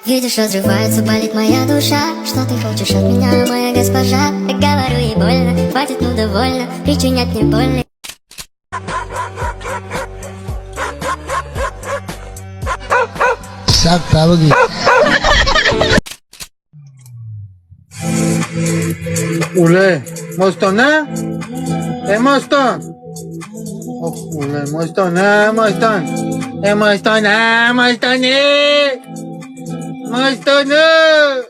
Видишь, разрывается, болит моя душа. Что ты хочешь от меня, моя госпожа? Я говорю ей больно, хватит, ну довольно. Причинять мне больно. Саг табаги. Уле, мостона? Э, мостон! Ох, уле, мостона, мостон! Э, мостона, мостони! Мостона!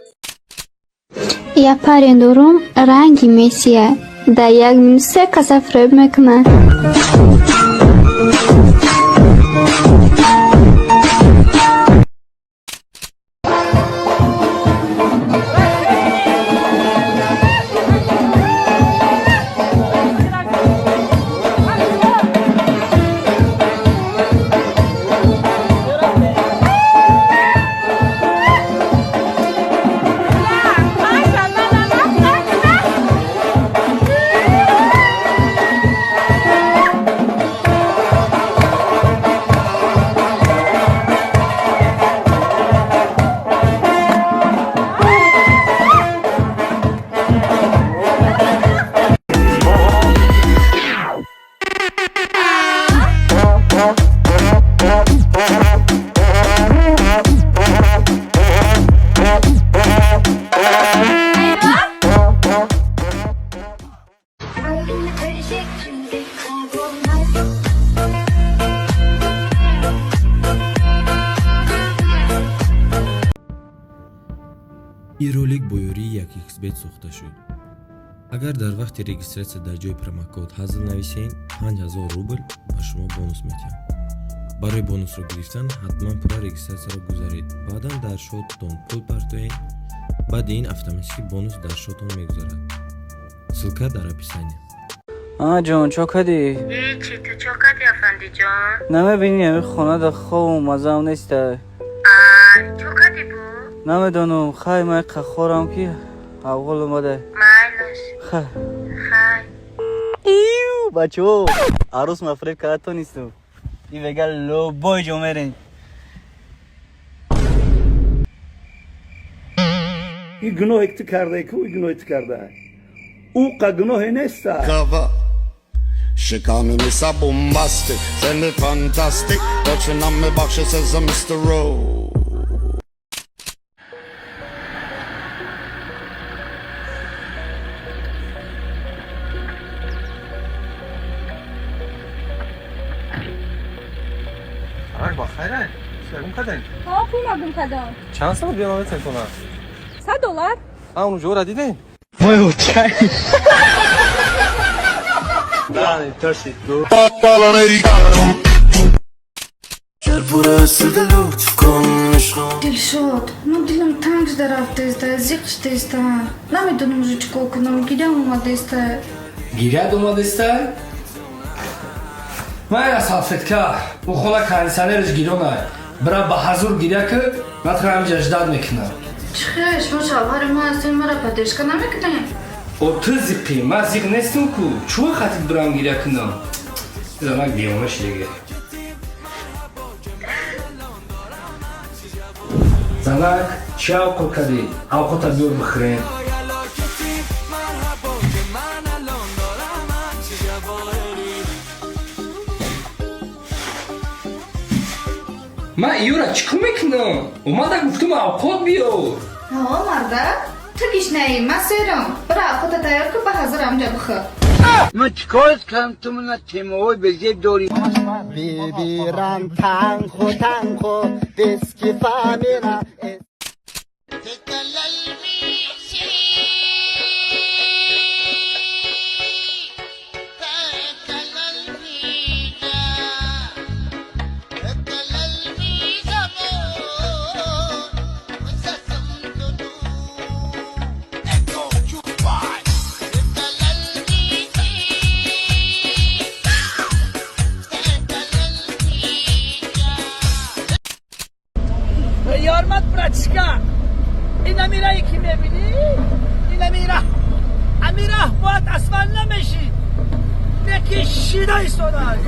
Я парень дорум, ранги Мессия. Да як минут се каса фреб мекунад. Ин ролик бо ёрии 1xBet сохта шуд. Агар дар вақти регистрация дар ҷои промокод ҳазл нависен, 5000 рубл ба шумо бонус медиҳам. Барои бонусро гирифтан ҳатман пурра регистрацияро гузаред, баъдан дар счётатон пул партоед. Баъди ин автоматически бонус дар счётон мегузарад. Ссылка дар описание. А, ҷон, чо кадӣ? Ҳечи, ту чо кардӣ, афандиҷон? Намебинӣ, ами хона да хобу мазаам неста. Ай, чо кардӣ бу? Намедонам, хай, ман хорам ки авғол омада. Майлаш. Хай. Хай. Ию, бачо, арӯс ма фреб карда тонисту. И вега любой ҷо мерем. Ин гуноҳе ки ту кардаe ку, ин гуноҳе ту кардаe, ӯ қа гуноҳе неста. Cover. She call me Mr. Bombastic, send me fantastic. Touching on me back, she says I'm Mr. Rowe. Арак, ба хайрай? Гум кардем? Ҳа, пулма гум кардам. Чанд сол биёнаме телефона? 100 доллар. А, он ҷора дидем? Вой, очай. Дилшод, ман дилам танг шуда рафтаиста, зиқ шудаиста. Намедонам уже чӣ кор кунам, гирям омадаиста. Гирят омадаиста? Ман я салфетка, ӯ хона кондитсионераш гиронай. Бира, ба ҳазур гиря ки, ман туро ҳамҷа ждать мекунам. Чӣ хел, шумо шавҳари ман ҳастед, мара поддержка намекунед? О, ту зиқӣ, ман зиқ нестам ку. Чӯ хатид бирам гиря кунам? Занак девона шидаги. Занак, чӣ авқот кардӣ? Авқота биёр, бихӯрем. Ман иёра чӣ кор мекунам? Омада гуфтум, авқот биёр. Ҳо, мардак, ту гишнаӣ, ман серам. Бира, авқота тайёр кун, ба ҳазур ҳамҷа бихӯр. Ман чикор кардам, ту мана темаҳои безеб дорӣ? Бибирам танхо танхо дески фамила. Ёрмат, братишка, ин амирае ки мебинӣ, ин амира, амира бояд асфал намешид, неки шида истодааст.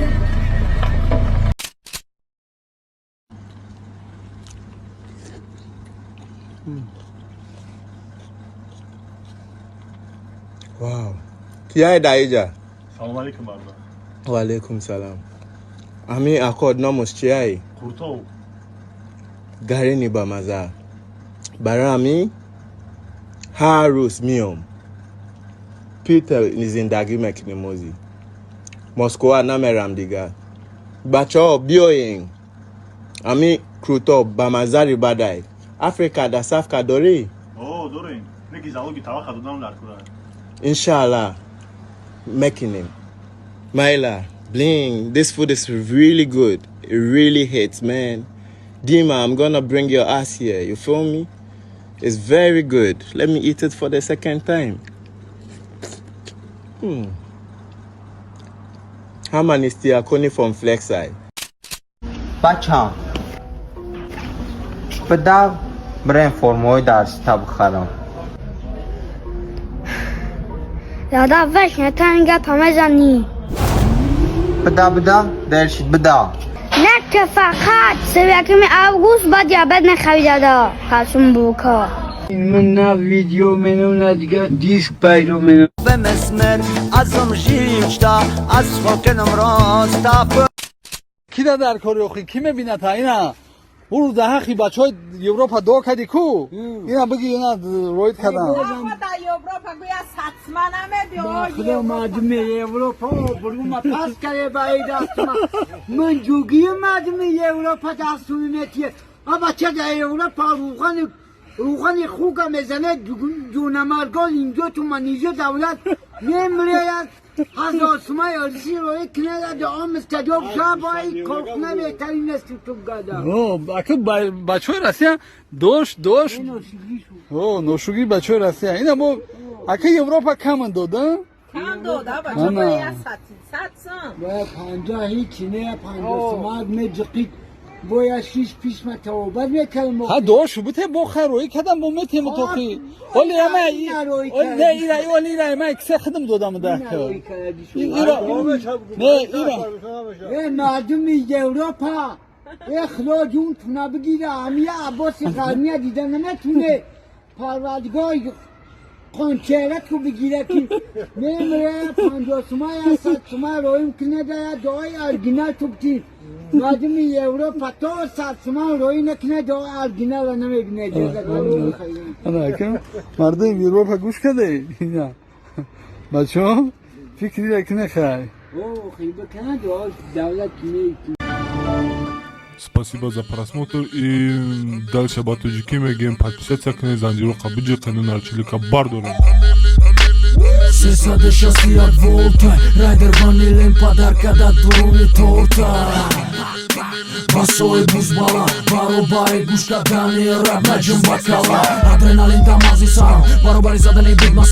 Wow. Кияй даиҷа? Салом алейкум, бародар. Ва алейкум салам. Ами акод номус чияй? Қуртов. Гарини бамаза. Барои ами ҳар рӯз миём. Питер зиндагӣ мекунем ози. Москва намерам дигар. Бачаҳо, биёен. Ами қуртоб бамазари бадай. Африка доставка дорӣ? О, дорем. Неки залоги тавақа додам дар кура. Иншаллах, мекунем. Майла, bling, this food is really good. It really hits, man. Dima, I'm gonna bring your ass here. You feel me? It's very good. Let me eat it for the second time. How many still from Flexi? Бачам, бидав, бирем формаҳои дарсита бихарам. Дада, вешне тан гапа мезанӣ. Буда, буда, дер шид, буда. Не ки фақат 31 август баъд диабет мехӯри, дада, қасум бука. من نه ویدیو منو نه دیگه دیسک پیدا منو بمسمر ازم ژیمشتا از خاکنم راستا. Ки да дар кори охи ки мебинад та ина урӯ да ҳақи бачаҳои Европа дуо кади ку, ина биги, ина роид кардам. خدا مردم Европа بروما پس کرده با ای دست من من جوگی مردم Европа دستون میتیه. آبا چه در Европа روغن روغن خوک میزنه جونمرگال اینجا تو منیجه دولت نمیره هزار سومه ارزی روی کنه دعا مستجاب شب با این کارخونه بهترین است تو گادا. Ака, бачаҳои Россия дошт дошт о ношугри бачаҳои Россия ина мо, ака, Европа каман дода. Кам дода. Ана. Бача, 100 сом. باید 50 هیچی نه 50 سومه میجقید باید شیش پیش ما توبت میکردم. Ҳа, дуо бите, бо хайр роӣ кардам, бо метему тоқи оли ама не ира оли ира ама киса хидм додам да ира не ира. ای مردم Европа ای خدا جون تونه بگیره امی عباس قرنیه دیده نمیتونه پروردگار قانچهره تو بگیره که نمیره 50 سومه یا 100 سومه رویم که نده دعای ارگینال تو بتی مردم Европа تا 100 سومه روی نکنه دعای ارگینال رو نمیبینه. Ана, ака, мардуми Европа гӯш каде, ина бачаҳо фикри як нехай. خیلی بکنه دعای دولت می Спасибо за просмотр и дальше ба тоҷикӣ мегӯем: подписаться кунед, занҷироқа биҷиқену нарчилика бардорем. 361 волта райдер ванилен подарка да дуруни торта басои бузбала баробари гӯш кардани раб наҷум бакала адреналин дамази сарам баробари задани бигма.